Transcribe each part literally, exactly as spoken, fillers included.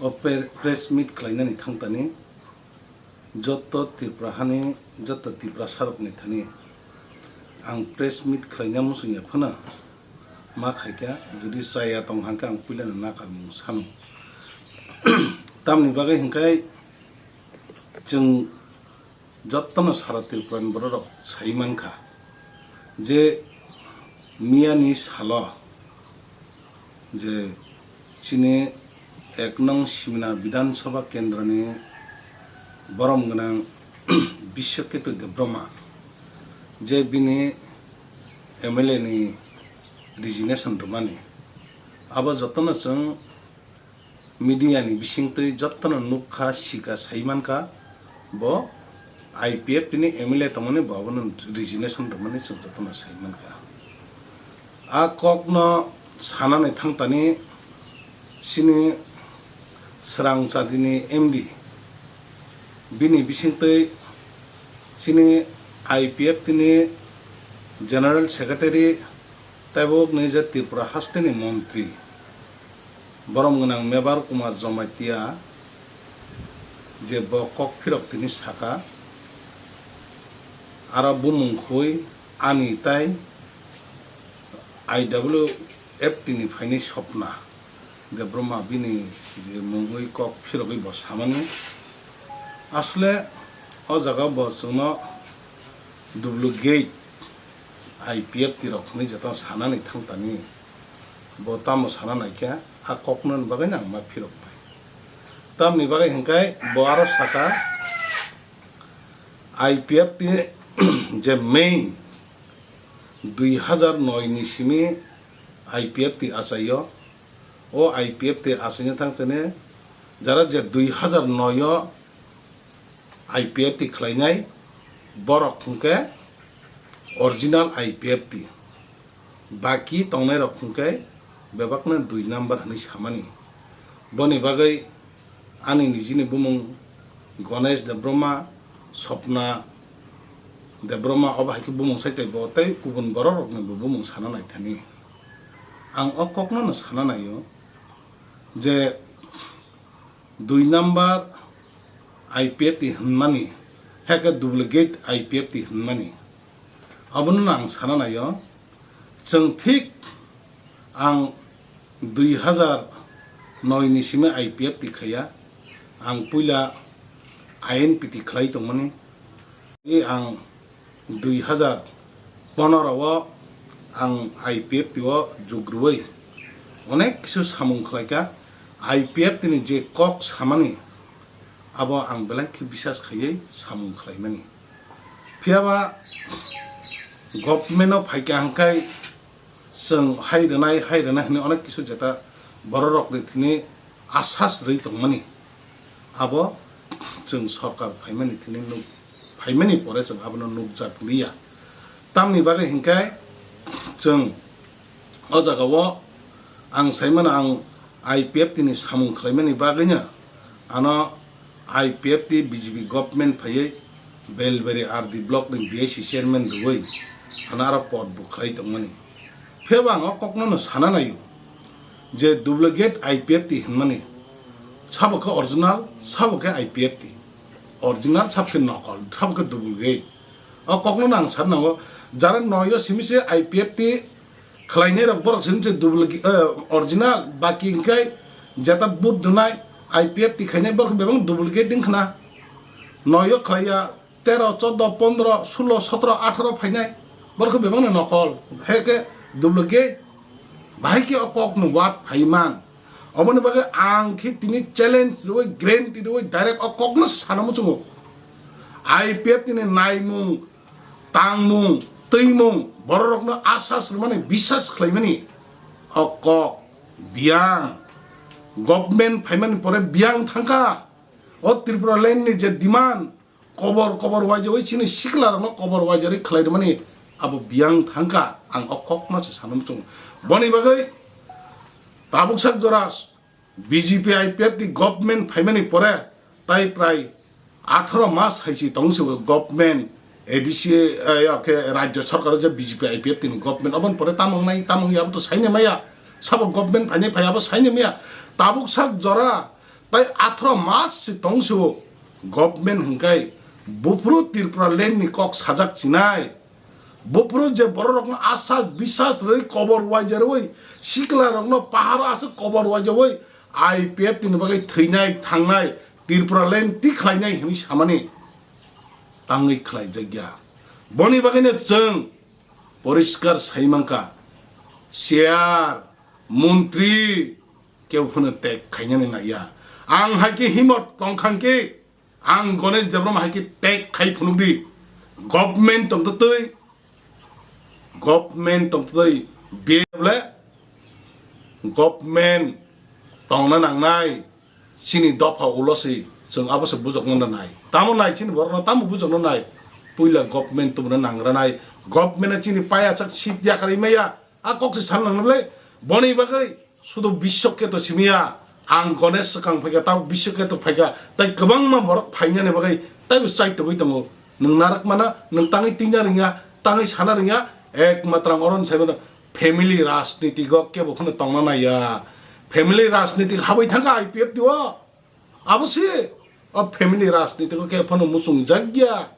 O pre-, press meet khlainani thangtani jotto Tripura hani jotto Tiprasarokni thani ang press meet khlaina muchungya phano ma khaikha, jodi chaya tong hangkhe ang puilano nakarmung sano. Tamni bagwi hwnkhe chwng jottono sara Tripurani bororok sai mankha je miyani salo je chini ek nong Simna Bidhan Sabha Kendroni borom gwnang Biswaketu Debbarma je bini M L A ni resignation rwmani, abo jotono chwng media ni bisingtwi jottono nukha, sikha, sai mankha, bo I P F T ni M L A tongmani, bo abono resignation rwmani chwng jottono sai mankha. A kokno sanani thangtani chini Srangchadini M D, bini bisingtwi chini I P F T ni General Secretary tei bo wngkha je Tripura hasteni montri, borom gwnang Mebar Kumar Jamatia je bo kok phirok tini saka, aro bumung khui ani tai I W F T ni phainai Swapna Debbarma bini je mungwi kok phirogwi bo samani. Asle o jaga bo chwngno duplicate I P F T rok hinwi jeta sanani thangtani, bo tamo sana naikha, a kokno bagwi ang ma phirok bai. Tamni bagwi hwnkhe bo aro saka, I P F T je main dui hazar noi ni simi I P F T achaio, o I P F T achaina thangtene jara je dui hazar noi o I P F T khlainai, borok hwnkhe original I P F T, baki tongnairok hwnkhe bebakno dui number hwnwi samani. Boni bagwi ani nijini bumung Ganesh Debbarma, Swapna Debbarma, obo hai khe bumung sai tei bo tei kubun borok rokni bo bumung sana naithani. Ang o kokno no sana naio je dui number I P F T hinmani, hai khe duplicate I P F T hinmani. Abono no ang sana naio, chwng thik ang dui hazar noi ni simi I P F T khaiya, ang puila I N P T khlai tongmani, tei ang dui hazar pondro o ang I P F T o jug rwui onek kisu samung khlaikha. I P F T ni je kok samani, abo ang belai khe bisas khaiwi samung khlaimani. Phiyaba government o phaikha hwnkhe chwng hai rwnai, hai rwnai hwnwi onek kisu jeta bororokni thini asas rwi tongmani, abo chwng sorkar phaimani thini nuk-, phaimani pore chwng abono nukjak liya. Tamni bagwi hinkhe chwng o jagao ang saimano, ang I P F T ni samung khlaimani bagwino ano I P F T B J P government phaiwi Belbari R D block ni B I C chairman rwui ano aro pod bo khlai tongmani. Phiyaba ang o kokno no sana naio je duplicate I P F T hinmani, sabo khe original, sabo khe I P F T. Original sabo khe nokol, sabo khe duplicate. O kokno no ang sana nango, jara noyo simi se I P F T khlainai rok borok simi se duplicate, eh, original, baki hinkhe jeta vote rwnai I P F T khainai borok bebak duplicate wngkhna. Noyo khlaiya tero, chodo, pondro, sulo, sotro, atharo phainai, borok bebak no nokol, hai khe duplicate. Bahai khe o kok no wad phaiman. Oboni bagwi ang khe tini challenge rwui, guarantee rwui direct o kokno sana muchungo. I P F T ni naimung, tangmung, twimung, bororokno asas rwmani, bisas khlaimani o kok, biyang, government phaimani pore biyang thangkha. O Tripura land ni je demand, kobor kobor waijagwi chini sikla rokno kobor waijarwi khlai rwmani abo biyang thangkha, ang o kokno se sana muchungo. Boni bagwi tabuk sak jora B J P I P F T government phaimani pore tai prai atharo mas hai si tong se government A D C, eh, ya khe rajyo sarkar je B J P I P F T ni government, oboni pore tamang nai tamang ya abo to saini maya, sabo government phainai phai abo saini maya, tabuk sak jora Tai athro mas se tong se o government hwnkhe buphuru Tripura land ni kok sajak chinai. Buphuru je borok rokno asas bisas rwi kobor waija rwi sikla rokno paharo aswk kobor waija rwi I P F T ni bagwi thwinai thangnai Tripura land ti khlainai hwnwi samani tangwi khlaijakya. Boni bagwino chwng poriskar sai mankha, chair, montri kebo phano tek khainani naiya. Ang hai khe himot tongkha khe, ang Ganesh Debbarma hai khe tek khai phunukdi. Government tongtwtwi, government tongtwtwi, bele government tongna nangnai. Chini dopha ulo se chwng abo se bujokno nai. Tamo nai chini borokno tamo bujokno nai. Puila government tubuna nangra nai. Government chini paya chak sit yakarwi maya. A kok se san nang le. Boni bagwi sudu bisok keto simiya. Ang Ganesh swkang phaikha, tamo bisok keto phaikha. Tai kwbangma borok phainani bagwi taibo chai togwi tongo. Nwng narak mana, nwng tangwi tingna ringya, tangwi sana ringya. Ek matra ang oron sai mano. Family rajniti go kebo phano tongna naiya. Family rajniti habwi thangkha I P F T o. Abo se o family rajniti go kebo phano muchung jakya.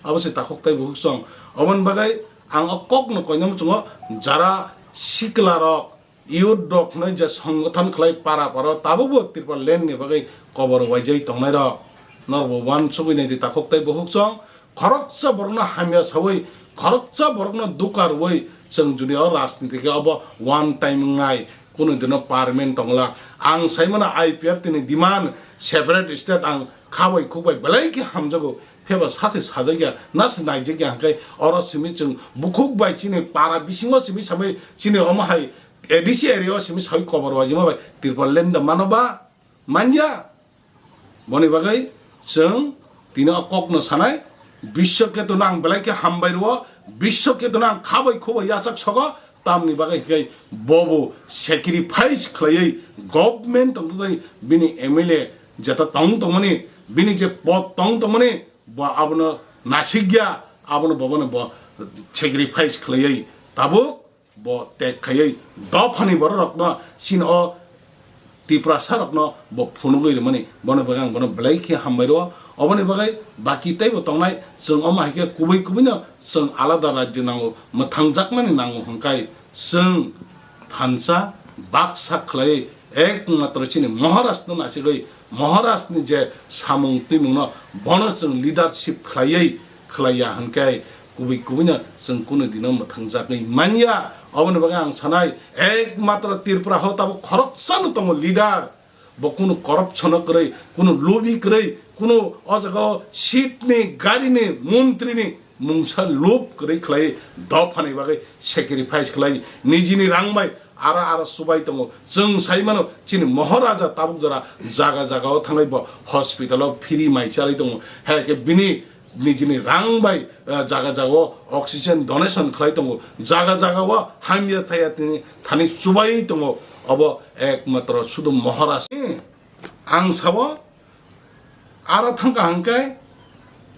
Abo se takhuk tai bukhuk song. Oboni bagwi ang o kok no koina muchungo jara sikla rok, youth rok hwnwi je songgothon khlai para paro tabukbo Tripura land ni bagwi kobor waijai tongnai rok. Norbo uansugwi nai di takhuk tai bukhuk song. Khoroksa borokno hamya sawi, khoroksa borokno duka rwui chwng jodi o rajniti khe obo one time wngnai, kunu dino permanent tongla. Ang saimano I P F T ni demand separate state ang khabai khukbai belai khe hamjago, pheba sachi sajakya, nasi naijakya hwnkhe oro simi chwng bukhuk bai chini para bisingo simi sabai chini omo hai A D C area o simi sawi kobor waijima bai Tripura land da mano ba? Manya. Boni bagwi chwng tini o kokno sanai, Biswa Ketuno ang belai khe hambai rwo, Biswa Ketuno ang khabai khubai yachak sogo, tamni bagwi hwnkhe bobo sacrifice khlaiwi government tongtwtwi bini M L A jeta tong tongmani, bini je pod tong tongmani, bo abono nasikya, abono bobono bo sacrifice khlaiwi tabuk bo tek khaiwi dophani bororokno chini o Tiprasa rokno bo phunugwi rwmani, bono bagwi ang bono belai khe hambai rwo. Oboni bagwi baki teibo tongnai, chwng omo hai khe kubui kubuino chwng alada rajyo nango, mwthangjakmani nango hwnkhai chwng thansa baksa khlaiwi ekmatro chini Maharajno nasigwi Maharajni je samung twimungno bono chwng leadership khlaiwi khlaiya hwnkhe kubui kubuino chwng kunu dino mwthangjagwi manya. Oboni bagwi ang sanai, ekmatro Tripura o tabuk khoroksano tongo leader, bo kunu corruption o kwrwi, kunu lubi kwrwi, kunu o jaga o seat ni, gari ni, montri ni mungsa lob kwrwi khlai, dophani bagwi sacrifice khlai, nijini rang bai ara ara subai tongo. Chwng sai mano chini Maharaja tabuk jora jaga jaga o thangwi bo hospital o free mai chalai tongo. Hai khe bini nijini rang bai, eh, jaga jaga o oxygen donation khlai tongo. Jaga jaga o hamya thaya tini thani chubai tongo. Obo ekmatro sudu Maharaj. Ang sao, aro thangkha hwnkhe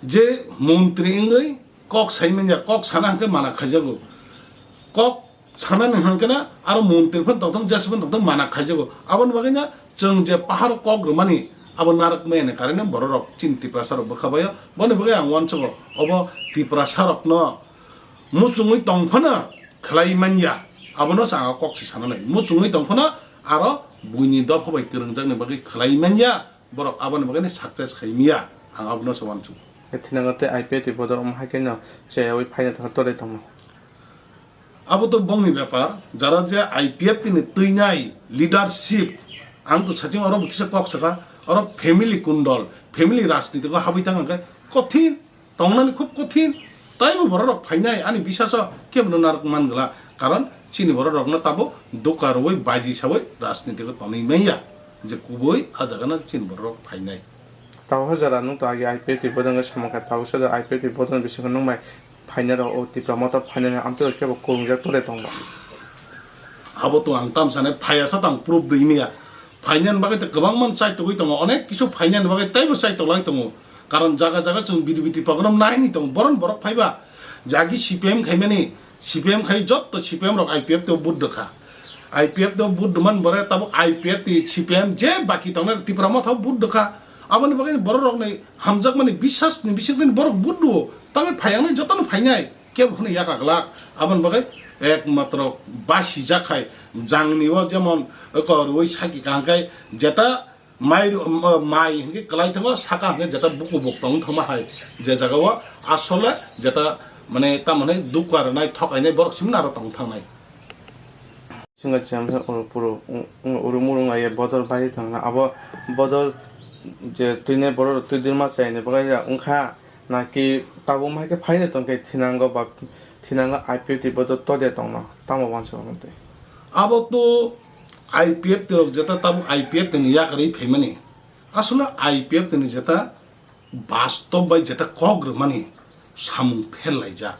je montri wngwi kok sai manya, kok sana hwnkhe mana khaijago. Kok sanani hwnkhe na aro montri phano tongthok, jesa phano tongthok, mana khaijago. Aboni bagwi na chwng je paharo kok rwmani abo narak maya ni karwi no bororok chini Tiprasa rok bwkha baio. Boni bagwi ang uansugo obo Tiprasa rokno muchungwi tong phano khlai manya, abono se ang kok se sana nai. Muchungwi tong phano aro buini dopha bai kwrwngjakni bagwi khlai manya, borok aboni bagwi success khai miya, ang abono se uansuk. Thinango tei I P F T ni bodol omo hai khe no cheyaui phaina tongkha tole tongma. Abo to bongni bepar, jara je I P F T ni twinai leadership, ang to saching oro bo kisa kok saka, oro family kundol, family rajniti ko habwi tang khe kothin. Tongnani khub kothin. Taibo bororok phainai ani biswaso kebono narwk man glak. Karon chini bororokno tabuk doka rwui baji saui rajnitiko tonwi manya. Je kubui a jagano chini bororok phainai. Tabuk jora nwng to agi I P F T ni bodol wngwi samung kha, tabuk se jora I P F T ni bodol bisingo nwng bai phainai rok o Tipra Motha phainani amtwi kebo kwrwngjak tole tongo. Abo to ang tam sanai phaiya sa tang proof rwi maya. Phainani bagwi to kwbangma chaitogwi tongo, onek kisu phainani bagwi teibo chaitoglai tongo. Karon jaga jaga chwng B D P Tipra Motha naini tongo, boron borok phaiba. Jagi C P M khaimani, C P M khai jotto C P M rok I P F T o vote rwkha. I P F T o vote rwmani bore tabuk I P F T, C P M je baki tongnai Tipra Motha o vote rwkha. Aboni bagwi borok rokni hamjakmani bisas ni bisingtwi borok vote rwo. Tamo phaiyangnai jotono phainai. Kebo hwnwi yaka glak. Aboni bagwi ekmatro basi jak khai jangni o jemon eko rwui saki kaham khai jeta mai ru-, mai hwnkhe kwlai thango, saka hwnkhe jeta buku buk tong thangma hai. Je jaga o asole jeta mane tamo hwnai dukha rwnai, thokainai borok simi naro tong thangnai. Singa chiyam khe oro puro, ung-, ung-, urung murung laiya bodol bai thangna. Abo bodol je twinai borok twi dirma chaini bagwi ya wngkha, naki tabuk mai khe phaino tongkhe thinango ba thinango I P F T bodol tode tongno. Tamo uansuk twi. Abo to I P F T rok jeta tabuk I P F T ni yakarwi phaimani. Asole I P F T ni jeta bastob bai jeta kok rwmani samung pherlaijak.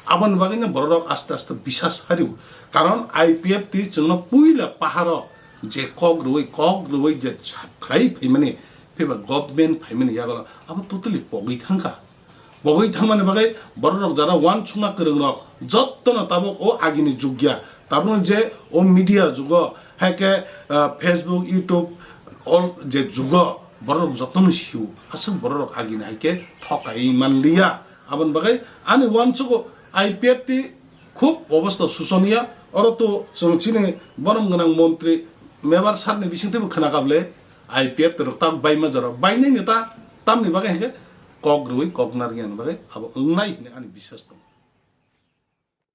Aboni bagwino bororok aste aste bisas hario. Karon I P F T chwngno puila paharo je kok rwui, kok rwui je sa-, khlai phaimani, phiba government phaimani yagulo abo totally pogwi thangkha. Pogwi thangmani bagwi bororok jara uansukna kwrwngrok jottono tabuk o agini jug ya. Tabukno je o media jugo, hai khe, ah, Facebook, YouTube, all je jugo bororok jottono sio. Aswk bororok agini hai khe thokai manliya. Aboni bagwi ani uansugo I P F T khub obostha susoniya. Oro to chwng chini borom gwnang montri Mebar sir ni bisingtwibo khna kable I P F T rok tak baima jora bainai ni ta tamni bagwi hwnkhe kok rwui kok narwkya ni bagwi abo wngnai hwnwi ani biswas tongo.